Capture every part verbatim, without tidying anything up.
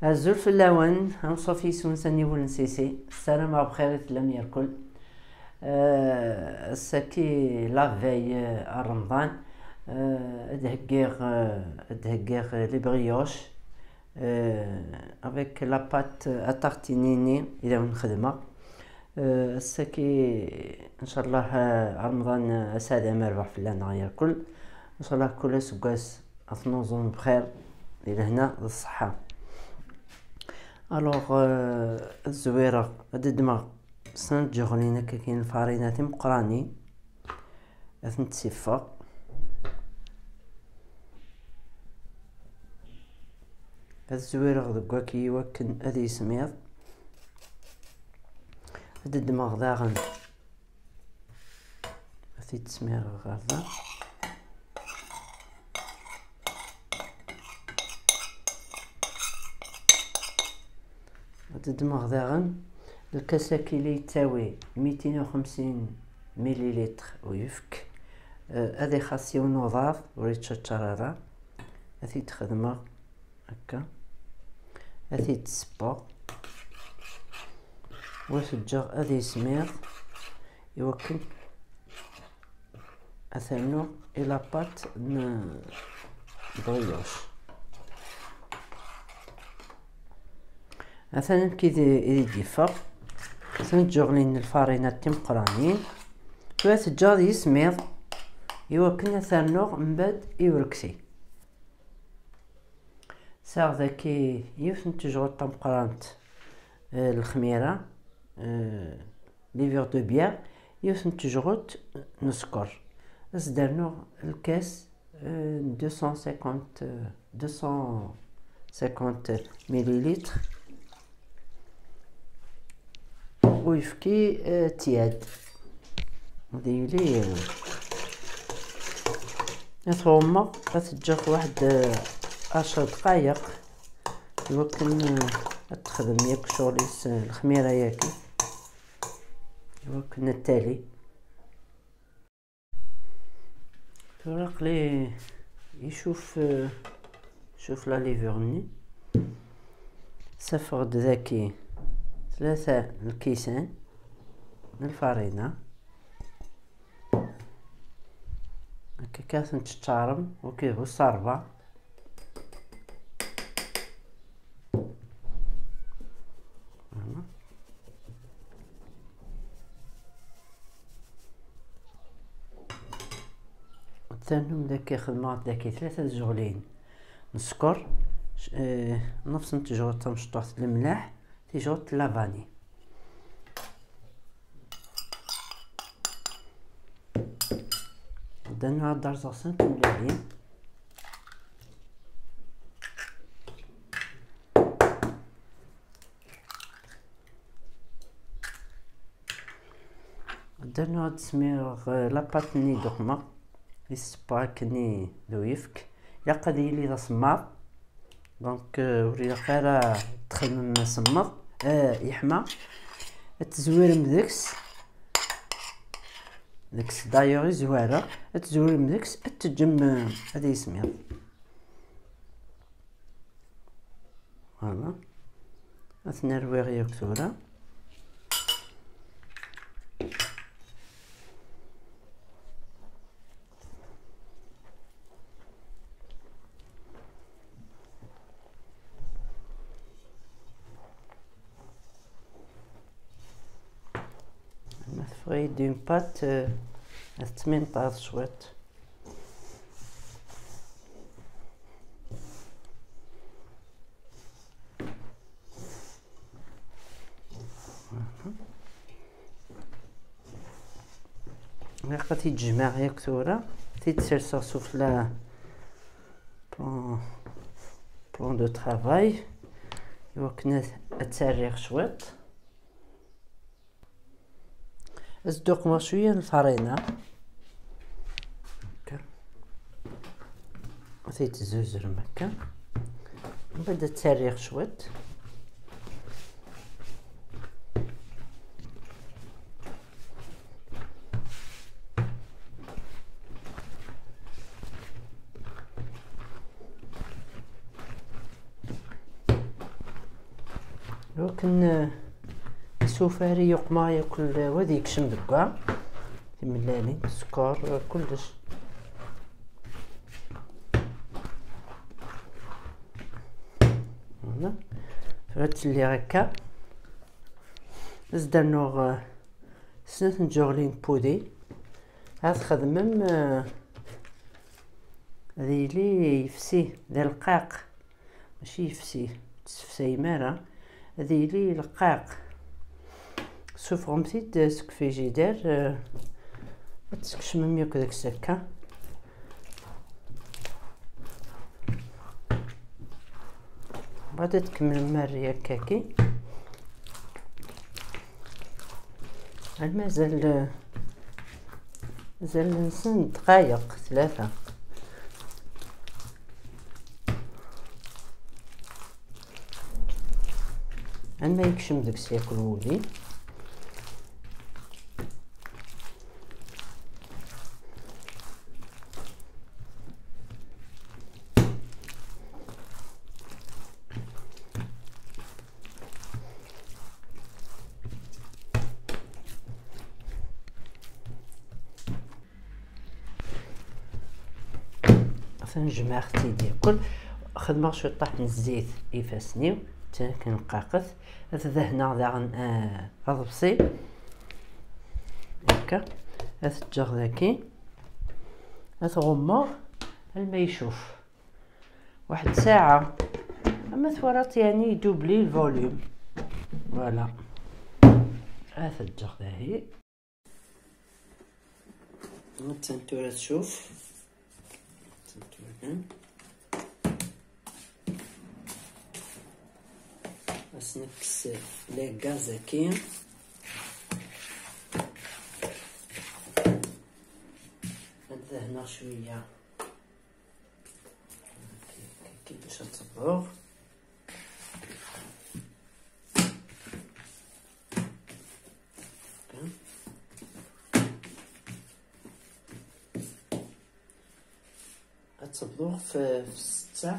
Azul fell-awen, anṣuf yis-wen s aniwel n Sisi. Ssarameɣ bxir i tellam yerkul. Eh, ass-agi la veille, eh, n Remḍan, eh, ad d-heggiɣ, eh, ad d-heggiɣ, eh, les brioches, eh, avec la pâte à tartiner-nni i d awen-xedmeɣ. Eh, ass-agi, ncallah, eh, Remḍan, eh, ass-a d amerbeḥ fell-aneɣ yerkul. Ncallah kul aseggas ad t-nuẓum bxir, di lehna d ṣṣeḥḥa. Alors, eh, ad zwireɣ, ad ddmeɣ snat tjeɣlin akka kan n lfarina timeqqranin, ad tent-ssiffeɣ. Ad zwireɣ deg waki i wakken ad yismiḍ. Ad ddmeɣ daɣen, ad t-id-smireɣ ɣer da. Ad ddmeɣ daɣen lkas-agi la yettawi mitin u xemsin mililitr uyefk. Eh, ad ixaṣ yiwen uḍar, ur yettčaččar ara. Ad t-id-xedmeɣ akka. Ad t-id-ssewweɣ. Wa t-ǧǧeɣ ad yismiḍ i wakken ad t-rnuɣ i la pâte n brioche. Atan amek i d-, i d-yeffeɣ. Atan ǧǧuɣlin n lfarina d timeqqranin. Tura teǧǧaḍ yismiḍ i wakken ad t-rnuɣ mbeɛd i urekti. Sɛiɣ daki yiwet n tejɣut tameqqrant, eh, lexmira, eh, levure de bière, yiwet n tejɣut n sskeṛ. Ad s-d-rnuɣ lkas, eh, deux cent cinquante, deux cent cinquante millilitres. Uyefki, eh, tiad. Ad yili, eh, ad t-ɣummeɣ, ad t-ǧǧeɣ waḥed, eh, ɛecra dqayeq, iwakken, eh, ad texdem yakk ccɣel-is, eh, lexmira-yagi, iwakken ad tali. Tura aql-i icuf, eh, cuf la levure-nni. Safeɣ-d daki tlata lkisan n lfarina. Akka kan tent-teččarem, ok, bu ṣṣerba. Voilà. Ternum daki, xedmeɣ daki tlata tjeɣlin n sskeṛ, c-, eh, nefs n tjeɣlin tamecṭuḥt n lemleḥ, tjeɣlin n la vanille. Ddan ad rẓeɣ snat tmellalin. Ddan ad smireɣ, eh, la pâte-nni d uxmeɣ, i ssebba akkenni d uyefk. Ilaq ad yili d asemmaḍ. Donc, euh, ur ilaq ara txedmem semmeḍ, euh, yeḥma. Ad tezwirem deg-s, deg-s d'ailleurs i zwareɣ, ad tezwirem deg-s, ad teǧǧem, euh, ad yismiḍ. Voilà. Ad ten-rwiɣ yakk tura. Ma teffeɣ-iyi-d une pâte, euh, ad tettminṭaḍ cwiṭ. Ilaq ad t-id-jemɛeɣ yakk tura, ad t-id-serseɣ sufella plan, plan de travail, iwakken ad, ad tt-rriɣ cwiṭ. Ad s-d-uqmeɣ cwiya n lfarina. Akka. Ad t-id-tezzuzrem akka. Mbeɛd ad tt-rriɣ cwiṭ. Akken, eh, isufar i yuqma yakk, eh, wad yekcem deg wa. Timellalin, sskeṛ, eh, kullec. Voilà. Tura ad tt-lliɣ akka. Ad s-d-rnuɣ, eh, snat n tǧuɣlin n pudi. Ad txedmem, eh, ad yili yefsi, d aleqqaq. Mačči yefsi, ur tessefsayem ara. Ad yili leqqaq. Sufɣem-t-id seg ufrijidar, eh, ad teskecmem yakk deg-s akka. Bɣiɣ ad tkemmlem ar yakkaki. Mazal, mazal-nsen dqayeq, tlata. Ama yekcem deg-s yakk wudi. Atan jemɛeɣ-tt-id yakk. Xedmeɣ ciṭṭaḥ n zzit i ifassen-iw, ttaken lqaqet. Ad t-dehneɣ daɣen, ah, aḍebsi. Akka. Ad t-ǧǧeɣ daki. Ad t-ɣummeɣ alma yecuf. Waḥed ssaɛa. Ama twalaḍ, yani, yedubli lvolume. Voilà. Ad t-ǧǧeɣ dahi. Attan tura tcuf. Attan tura kan. Ad s-nekkes les gaz-agi. Ad dehneɣ cwiya. Kifkif bac ad tebḍu. Ad tebḍu f, f ssetta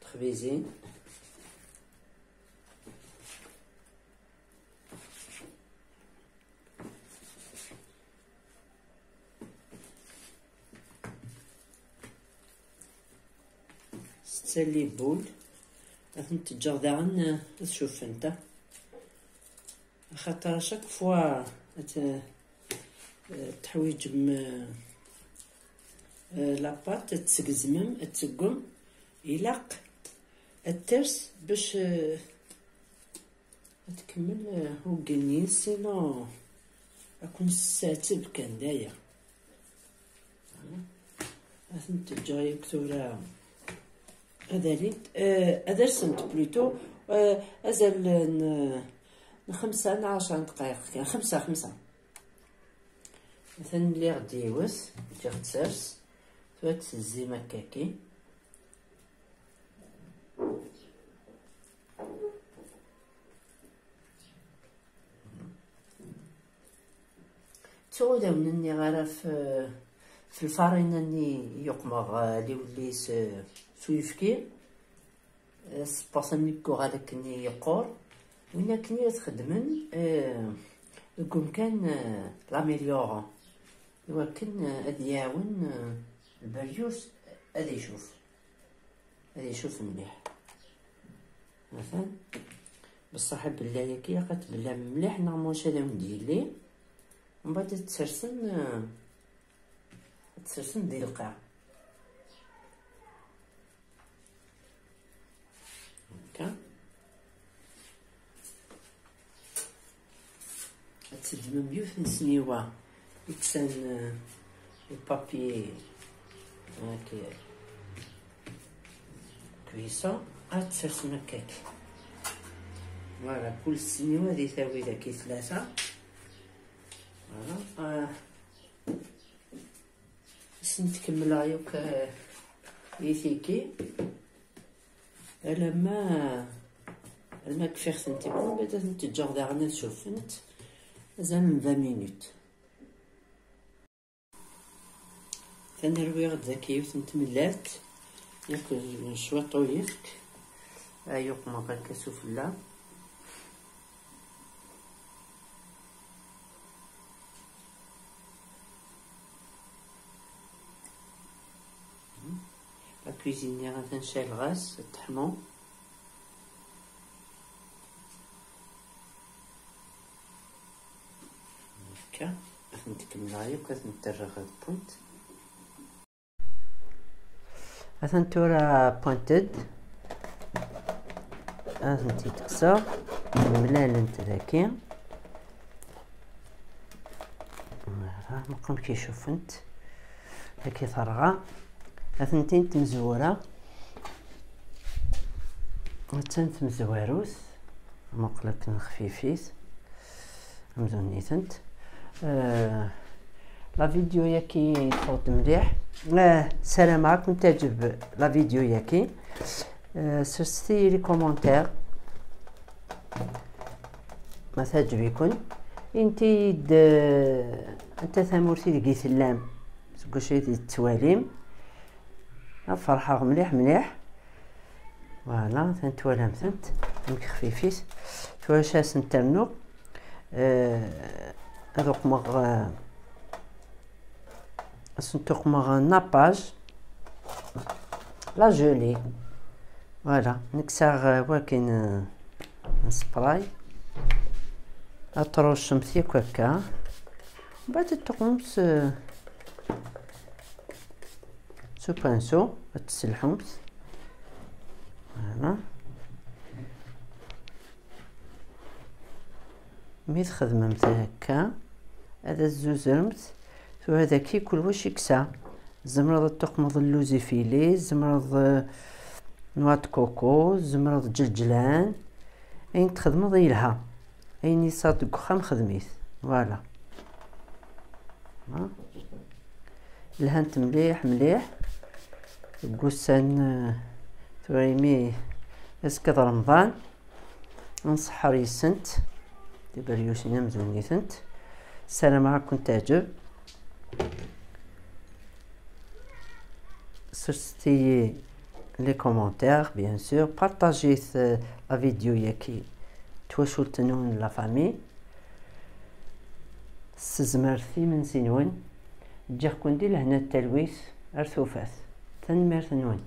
texbizin. Ssetta les boules. Ad tent-ǧǧeɣ daɣen, eh, ad cufent, ah. Axaṭer à chaque fois ad, eh, teḥwiǧem, eh, eh, la pâte, ad tgezmem, ad teggem, ilaq ad ters bac, eh, ad tkemmel, eh, ugin-nni, sinon ad ken-tesseɛteb kan d aya. Ad tent-ǧǧeɣ yakk tura ad alint, eh, ad rsent plutôt, eh, azal n, n xemsa neɣ ɛecra n dqayeq kan, xemsa, xemsa. Atan lliɣ-d yiwet, ǧǧiɣ-tt ters, tura ad tezzim akkaki. Ttuɣ ur awen-nniɣ ara f, f lfarina-nni i yuqmeɣ, eh, liwelli s, s uyefki. Eh, s ppaṣ-nni yuɣal akken yeqqur. Win akken i ad xedmen, eh, deg umkan, eh, l'améliorant. Iwakken, eh, ad iɛawen, eh, lbaryus ad icuf. Ad icuf mliḥ. Atan. Beṣṣaḥ abellay-agi ilaq ad tbellam mliḥ, neɣ maca ad awen-d-yelli. Mbeɛd ad tsersem, eh, ad tsersem di lqaɛ. Akka. Ad teddmem yiwet n ssniwa i kksan, eh, le papier, eh, cuisson, ad tsersem akkak. Voilà, kul ssniwa di tawi daki tlata. Voilà. Ah. Ad sen-tkemmleɣ yakk, eh, i tiki. Alamma, alamma kfiɣ-tent akk, mbeɛd ad tent-ǧǧeɣ daɣen ad cufent azal n vingt minutes. Atan rwiɣ-d daki yiwet n tmellalt, yakk cwiṭ uyefk. Ay uqmeɣ akka sufella. La cuisinière atan caleɣ-as ad teḥmu. Akka, ad tent-kemmleɣ yakk, ad tent-rreɣ ad wwent. Atan tura wwant-d. Ad tent-id-kkseɣ. Mlalent daki. Voilà, meqqen ki cufent. Daki terɣa. Atenti n tmezwura. Attan tmezwarut. Muqel akken xfifit. Amzun-itent. Euh, la vidéo-yaki tfawt mliḥ. Euh, ssarameɣ ad ken-teɛǧeb la vidéo-yaki. Euh, ssuset-iyi les commentaires ma teɛǧeb-iken. Inti-yi-d, euh, anta tamurt ideg i tellam, seg wacu i d-tettwalim. Ad ferḥeɣ mliḥ mliḥ. Voilà, atan twalam-tent amek xfifit. Tura acu ad sen-ternuɣ? Euh, ad uqmeɣ, euh, ad sen-tuqmeɣ nappage, la gelée. Voilà, neksaɣ, euh, wakin, euh, n spray. Ad tṛuccemt yakk akka. Mbeɛd ad tuqmemt, euh, s upinceau, ad tesselḥumt. Voilà. Mi txedmemt akka, ad zzuzremt. Tura daki kul wac iksa. Tzemreḍ ad tuqmeḍ lluzi fili, tzemreḍ, eh, noix de coco, tzemreḍ ǧeǧlan. Ayen txedmeḍ yelha. Ayen yesɛiḍ deg uxxam xdem-it. Voilà. Ha? Lhant mliḥ mliḥ. Deg ussan, eh, tura imi azekka d Remḍan, ad nṣeḥḥer yes-sent tiberyucin amzun-itent. Ssarameɣ ad kent-teɛǧeb. Ssuset-iyi les commentaires, bien sûr. Partagez, euh, la vidéo-yaki, twacult-nwen, la famille. S tezmert imensi-nwen. Ǧǧiɣ-ken di lehna d talwit ar tufat. Tanemmirt-nwen.